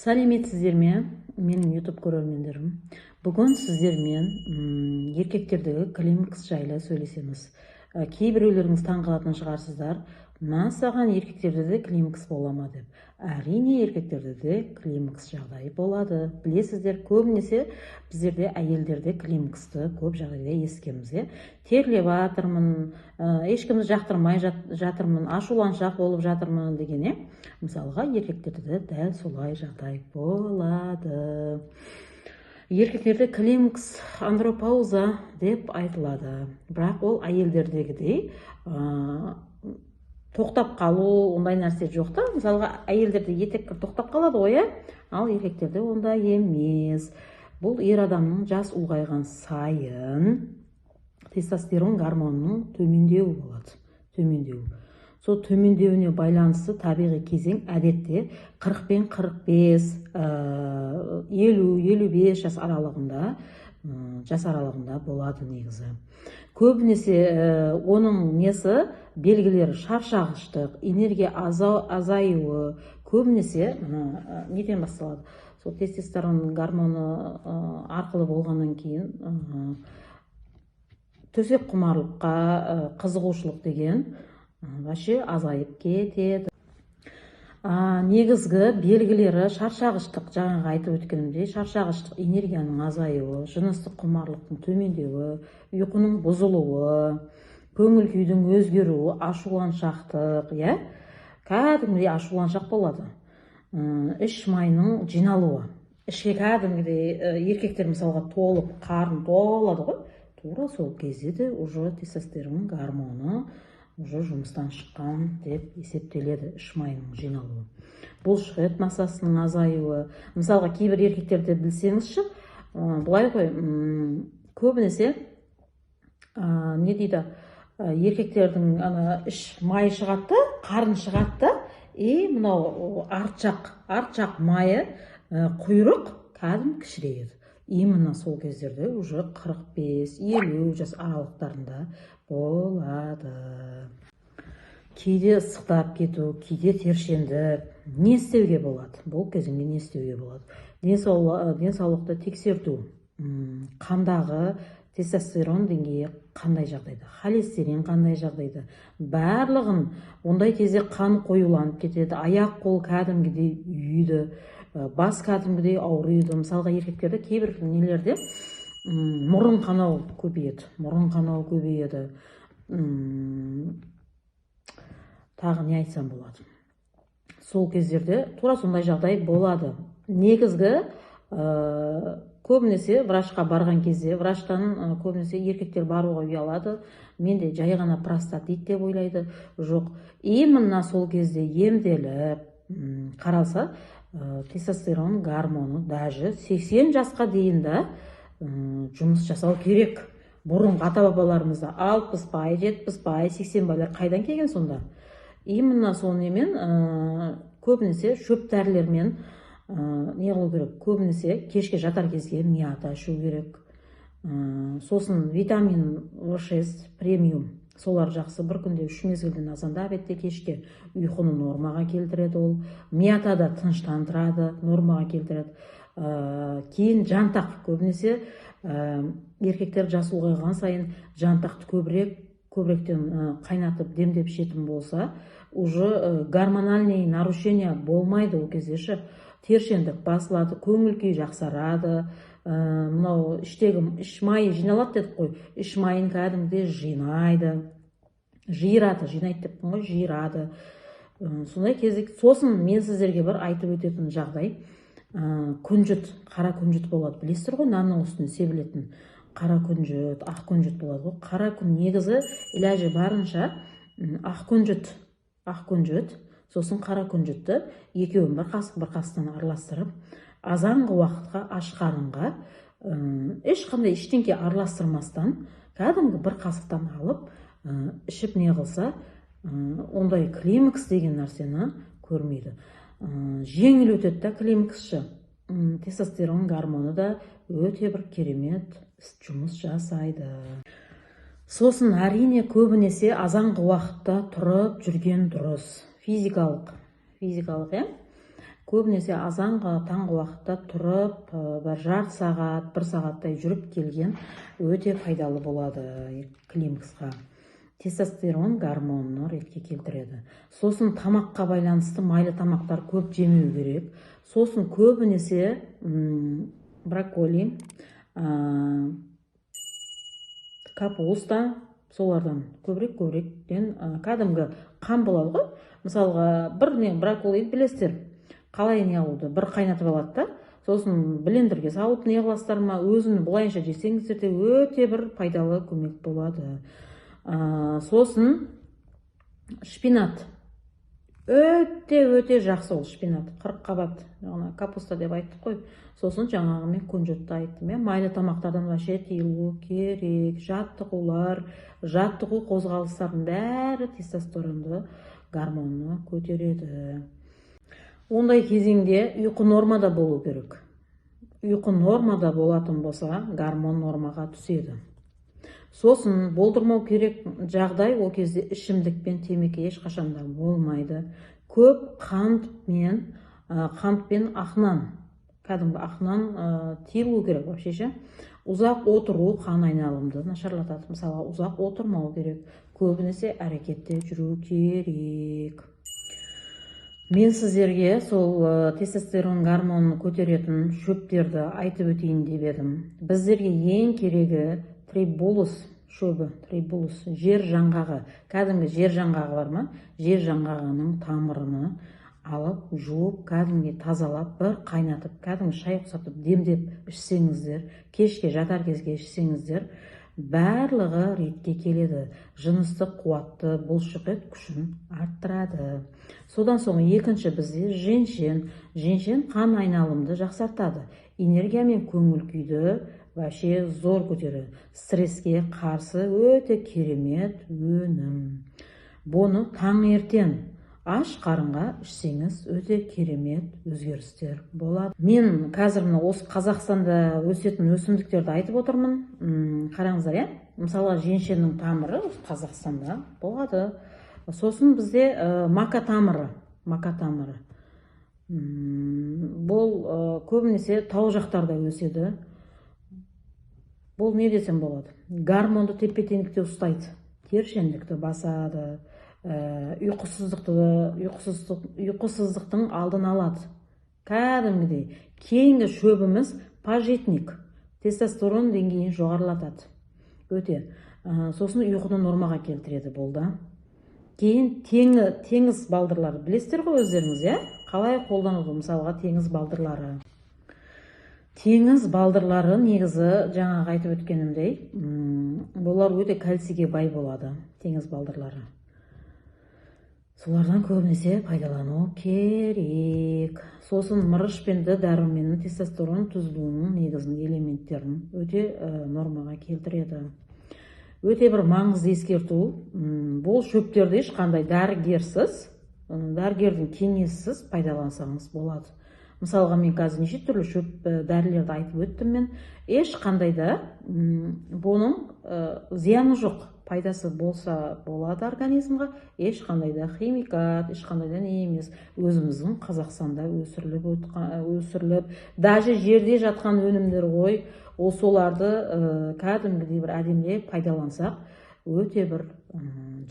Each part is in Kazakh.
Сәлеметсіздер ме, менің YouTube көрермендерім! Бүгін сіздермен еркектердегі климакс жайлы сөйлесеміз. Кейбіреулеріңіз таңқалатын шығарсыздар: «Мә саған, еркектерде де климакс бола ма?» – деп. Әрине, еркектерде де климакс жағдайы болады. Білесіздер, көбінесе біздерде, әйелдерде климаксты көп жағдайда естігенбіз, иә: «Терлеп жатырмын, ешкімді жақтырмай жатырмын, ашуланшақ болып жатырмын» деген, иә. Мысалға, еркектерде де дәл солай жағдай болады. Еркектерде климакс андропауза деп айтылады, бірақ ол әйелдердегідей тоқтап қалу, ондай нәрсе жоқ та. Мысалға, әйелдерде етеккір тоқтап қалады ғой, иә, ал еркектерде ондай емес. Бұл ер адамның жас ұлғайған сайын тестостерон гормонының төмендеуі болады. Төмендеуі, сол төмендеуіне байланысты табиғи кезең әдетте 40 пен 45, 50, 55 жас аралығында, жас аралығында болады негізі. Көбінесе оның несі, белгілері: шаршағыштық, энергия азаюы. Көбінесе мына неден басталады? Сол тестостерон гормоны арқылы болғаннан кейін төсек құмарлыққа қызығушылық деген вообще азайып кетеді. Негізгі белгілері: шаршағыштық, жаңағы айтып өткенімдей, шаршағыштық, энергияның азаюы, жыныстық құмарлықтың төмендеуі, ұйқының бұзылуы, көңіл күйдің өзгеруі, ашуланшақтық, иә, кәдімгідей ашуланшақ болады. Іш майының жиналуы ішке кәдімгідей. Еркектер, мысалға, толып, қарын толады ғой, тура сол кезде де уже тестостерон гормоны уже жұмыстан шыққан деп есептеледі. Іш майының жиналуы, бұлшықет массасының азаюы. Мысалға, кейбір еркектерді білсеңізші, былай ғой, көбінесе не дейді, еркектердің ана іш майы шығады да, қарын шығады да, и мынау арт жақ майы, құйрық кәдімгі кішірейеді. Именно сол кездерде, уже 45-50 жас аралықтарында болады. Кейде ыстықтап кету, кейде тершеңдік. Не істеуге болады бұл кезеңде? Не істеуге болады? Денсаулықты тексерту: қандағы тестостерон деңгейі қандай жағдайда, холестерин қандай жағдайда, барлығын. Ондай кезде қан қоюланып кетеді, аяқ қол кәдімгідей үйиді, бас кәдімгідей ауырады. Мысалға, еркектерде кейбір нелерде мұрын қанау көбейеді, мұрын қанау көбейеді. Тағы не айтсам болады? Сол кездерде тура сондай жағдай болады. Негізгі көбінесе врачқа барған кезде, врачтан көбінесе еркектер баруға ұялады, менде жай ғана простатит деп ойлайды. Жоқ, именно сол кезде емделіп, қаралса, тестостерон гормоны даже 80 жасқа дейін да жұмыс жасау керек. Бұрынғы ата бабаларымызда 60 бай, 70 бай, 80 байлар қайдан келген сонда? Именно сол немен, көбінесе шөп дәрілермен не қылу керек. Көбінесе кешке жатар кезге мята ішу керек. Сосын витамин В6 премиум, солар жақсы. Бір күнде үш мезгілден, азанда, обедте, кешке. Ұйқыны нормаға келтіреді ол. Мята да тыныштандырады, нормаға келтіреді. Кейін жантақ. Көбінесе еркектер жас ұлғайған сайын жантақты көбіректен қайнатып, демдеп ішетін болса, уже гормональный нарушение болмайды. Ол кезде ше тершеңдік басылады, көңіл күй жақсарады. Мынау іштегі іш майы жиналады дедік қой, іш майын кәдімгідей жинайды, жиырады, жинайды деппін ғой, жиырады. Сондай кезде. Сосын мен сіздерге бір айтып өтетін жағдай: күнжіт, қара күнжіт болады, білесіздер ғой, нанның үстіне себілетін қара күнжіт, ақ күнжіт болады ғой. Қара күн, негізі иләжі барынша ақ күнжіт, ақ күнжіт, сосын қара күнжітті екеуін бір қасық, бір қасықтан араластырып, азанғы уақытқа аш қарынға, ешқандай ештеңке араластырмастан, кәдімгі бір қасықтан алып ішіп не қылса, ондай климакс деген нәрсені көрмейді. Жеңіл өтеді да климакс шы. Тестостерон гормоны да өте бір керемет жұмыс жасайды. Сосын, әрине, көбінесе азанғы уақытта тұрып жүрген дұрыс. Физикалық, иә. Көбінесе азанғы, таңғы уақытта тұрып, бір жарты сағат, бір сағаттай жүріп келген өте пайдалы болады климаксқа. Тестостерон гормонын ретке келтіреді. Сосын тамаққа байланысты майлы тамақтар көп жемеу керек. Сосын көбінесе брокколи, капуста, солардан көбірек-көбіректен кәдімгі қан болады ғой. Мысалға, бір не брокколиді білесіздер, қалай не алуды, бір қайнатып алады да, сосын блендерге салып не қыласыздар ма, өзін былайынша жесеңіздер де өте бір пайдалы көмек болады. Сосын шпинат өте-өте жақсы. Ол шпинат 40 қабат, жаңа капуста деп айттық қой. Сосын жаңағы мен күнжітті айттым, иә. Майлы тамақтардан вообще тыйылу керек. Жаттығулар, жаттығу қозғалыстардың бәрі тестостеронды гормонны көтереді. Ондай кезеңде ұйқы нормада болу керек. Ұйқы нормада болатын болса, гормон нормаға түседі. Сосын болдырмау керек жағдай: ол кезде ішімдік пен темекі ешқашанда болмайды. Көп қант пен ақ нан, кәдімгі ақ нан тыйылу керек вообще ше. Ұзақ отыру қан айналымды нашарлатады. Мысалға, ұзақ отырмау керек, көбінесе әрекетте жүру керек. Мен сіздерге сол тестостерон гормонын көтеретін шөптерді айтып өтейін деп едім. Біздерге ең керегі трибулус шөбі, трибулус, жер жаңғағы. Кәдімгі жер жаңғағы бар ма, жер жаңғағының тамырыны алып, жуып, кәдімгідей тазалап, бір қайнатып, кәдімгі шай ұқсатып демдеп ішсеңіздер, кешке жатар кезге ішсеңіздер, барлығы ретке келеді. Жыныстық қуатты, бұлшықет күшін арттырады. Содан соң екінші бізде женьшен. Женьшен қан айналымды жақсартады, энергия мен көңіл күйді вообще зор көтереді, стресске қарсы өте керемет өнім. Бұны таңертең аш қарынға ішсеңіз, өте керемет өзгерістер болады. Мен қазір мына осы Қазақстанда өсетін өсімдіктерді айтып отырмын. Қараңыздар, иә, мысалға, женьшеннің тамыры осы Қазақстанда болады. Сосын бізде мака тамыры. Мака тамыры бұл көбінесе тау жақтарда өседі. Бұл не десем болады, гормонды тепе теңдікте ұстайды, тершеңдікті басады, ұйқысыздықтың алдын алады кәдімгідей. Кейінгі шөбіміз пажитник, тестостерон деңгейін жоғарылатады өте, сосын ұйқыны нормаға келтіреді бұл да. Кейін теңіз балдырлары, білесіздер ғой өздеріңіз, иә, қалай қолдануды. Мысалға, теңіз балдырлары. Теңіз балдырлары негізі жаңағы айтып өткенімдей, бұлар өте кальцийге бай болады. Теңіз балдырлары, солардан көбінесе пайдалану керек. Сосын мырыш пен Д дәруменнің тестостерон түзілуінің негізгі элементтерін өте нормаға келтіреді. Өте бір маңызды ескерту: бұл шөптерді ешқандай дәрігерсіз, дәрігердің кеңесісіз пайдалансаңыз болады. Мысалға, мен қазір неше түрлі шөп, дәрілерді айтып өттім. Мен ешқандай да бұның зияны жоқ, пайдасы болса болады организмға. Ешқандай да химикат, ешқандай да не емес, өзіміздің Қазақстанда өсіріліп, өсіріліп, даже жерде жатқан өнімдер ғой. Ол соларды кәдімгідей бір әдемілеп пайдалансақ, өте бір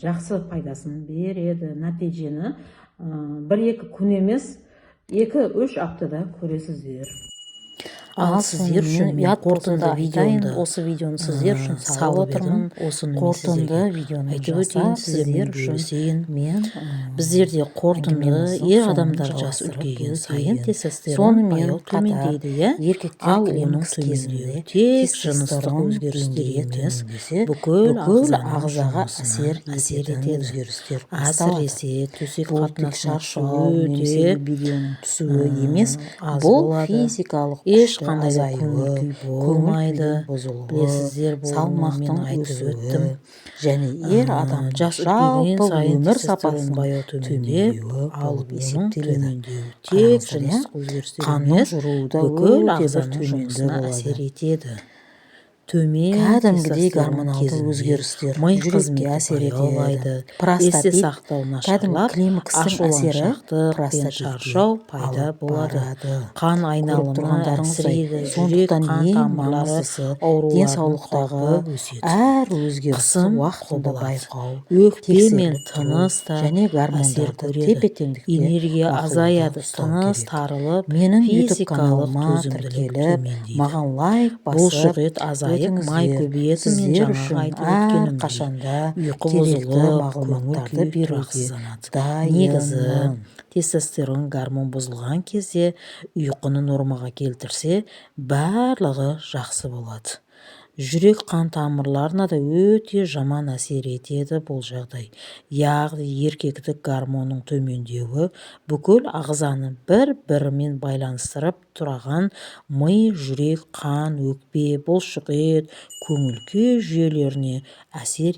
жақсы пайдасын береді. Нәтижені 1-2 күн емес, 2-3 аптада көресіздер. Ал Сіздер үшін сонымен мен ұят болса қорытынды да айтайын, видеомды осы видеоны сіздер үшін салып салып едім. отырмын. Осыны мен Қорытынды сіздерге видеоны айтып өтейін, жасап, сіздермен сіздер үшін бөлісейін. мен Біздерде қорытынды: әңгімеміздің ер соңын адамдар жасы жалғастырып үлкейген сайын өтейін. тестостерон Сонымен баяу қатар төмендейді, иә. еркектер Ал оның климакс төмендеуі кезінде тек жыныстық тестостерон өзгерістер деңгейі емес, төмендесе, бүкіл бүкіл ағзаның ағзаға жұмысына әсер әсер ететін етеді. өзгерістер басталады. Әсіресе төсек Бұл тек қатынасына шаршау түсу немесе өте либидоның түсуі емес, аз бұл болады. физикалық күшті Ешқандай да азаюы, көңіл күй көңіл болмайды. күйдің бұзылуы, Білесіздер, бұны мен салмақтың айтып өсуі өттім. және ер адамның Жас үлкейген жалпы сайын өмір тестостерон сапасының баяу төмендеп, төмендеуі ал болып оның есептеледі. төмендеуі тек Қараңыздар, иә, жыныстық өзгерістер қанның емес, жүруі да бүкіл өте бір ағзаның төменді жұмысына әсер болады. етеді. Төмен Кәдімгідей тестостерон гормоналды кезінде өзгерістер ми жүрекке қызметі әсер етеді. баяулайды, есте Простатит сақтау кәдімгі нашарлап, климакстың әсері ашуланшақтық пен простатитке шаршау пайда алып болады. барады. Қан Көріп айналымы тұрғандарыңыздай, әлсірейді, жүрек сондықтан қан ең тамырлары маңыздысы ауруларының денсаулықтағы қаупі өседі. әр өзгерісті Қысым уақытында құбылады, байқау, өкпе мен тексеріліп тұру тыныс та және әсер гормондарды көреді. тепе-теңдікте, Энергия бақылауда азаяды, ұстау тыныс керек. тарылып, Менің YouTube физикалық каналыма төзімділік тіркеліп, төмендейді. маған лайк басып Бұлшық ет азайып, май өтіңіздер. көбейеді. Мен Сіздер жаңағы үшін айтып өткенімдей, әрқашанда ұйқы керекті бұзылып, көңіл мағлұматтарды күй беруге тұрақсызданады. Негізі дайынмын. тестостерон гормон бұзылған кезде ұйқыны нормаға келтірсе, барлығы жақсы болады. Жүрек қан тамырларына да өте жаман әсер етеді бұл жағдай. Яғни еркектік гормонның төмендеуі бүкіл ағзаны бір-бірімен байланыстырып тұрған ми, жүрек, қан, өкпе, бұлшық ет, көңіл күй жүйелеріне әсер.